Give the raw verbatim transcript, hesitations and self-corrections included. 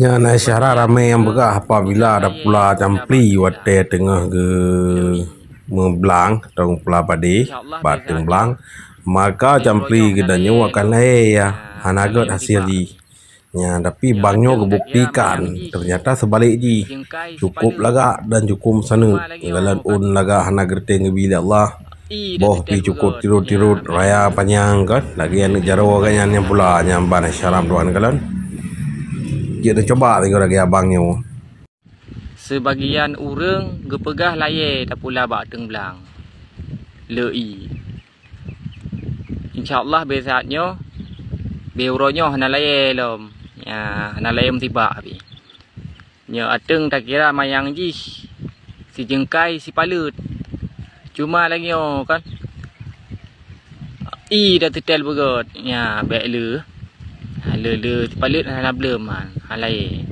Nyan na isyara ramé nyang peugah apabila ada pula campli watée teungoh geumeublang atau pula padé bak ateueng blang, maka campli geutanyoe akan lahé ya, hana gét hasil jih. Nya, tapi bang nyoe geubuktikan, ternyata seubalik jih. Cukup lagak dan cukup saneut. Galon ôn lagak hana geureuteng geubi lé Allah. Boh pi cukup tirot-tirot raya panyang kan, lagée aneuëk jaroe gobnyan nyang pula nyang ban syaram tuan kalon. Jeuet neucuba sigoe lagée abang nyoe. Seubagian ureuëng geupeugah layée tapula bak ateueng blang. Le i. Insya Allah bée saát nyoe, bée uroe nyoe hana layée lom. Ya, hana layée meutibak pi. Nyoe ateueng takira manyang jih sijeungkai sipaleuet. Cuma lagée nyoe kan, i dah teutel beugét. Ya, bék le. Ha, le, le sipaleuet hana bleuem han, ha layée.